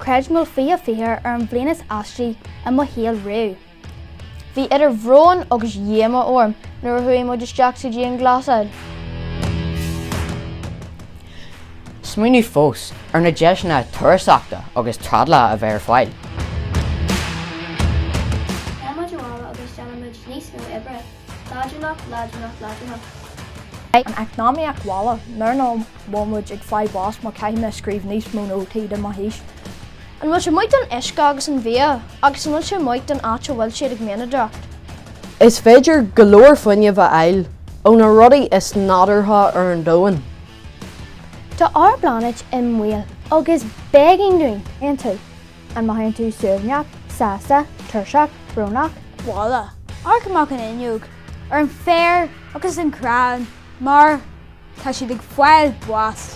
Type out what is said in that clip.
Creidim go bhfuil 2020 ar an bhliain is aistí i mo shaol riamh. Bhí idir bhrón agus dhíomá orm nuair a chuaigh muid isteach sa dianghlasáil. Smaoineamh fós ar na deiseanna turasóireachta agus trádála a bheidh ar fáil. Téann muid abhaile agus déanann muid níos mó oibre. Leadránach, leadránach, leadránach. An eacnamaíocht bhaile, nuair nach bhfuil muid ag fáil bás má caithfidh mé scríobh níos mó nótaí do mo thís. An bhfuil sé maith don uisce agus an bhia agus an bhfuil sé maith don áit a bhfuil siad ag mianadóireacht? Is féidir go leor fuinnimh a fháil ó na rudaí is nádúrtha ar an domhan. Tá ár bpláinéad i mbaol agus b'éigean dúinn aontú. An mothaíonn tú suaimhneach, sásta, tuirseach, brónach? Bhaile. Amharc amach an fhuinneog ar an féar agus an crann mar tá siad ag fáil bás.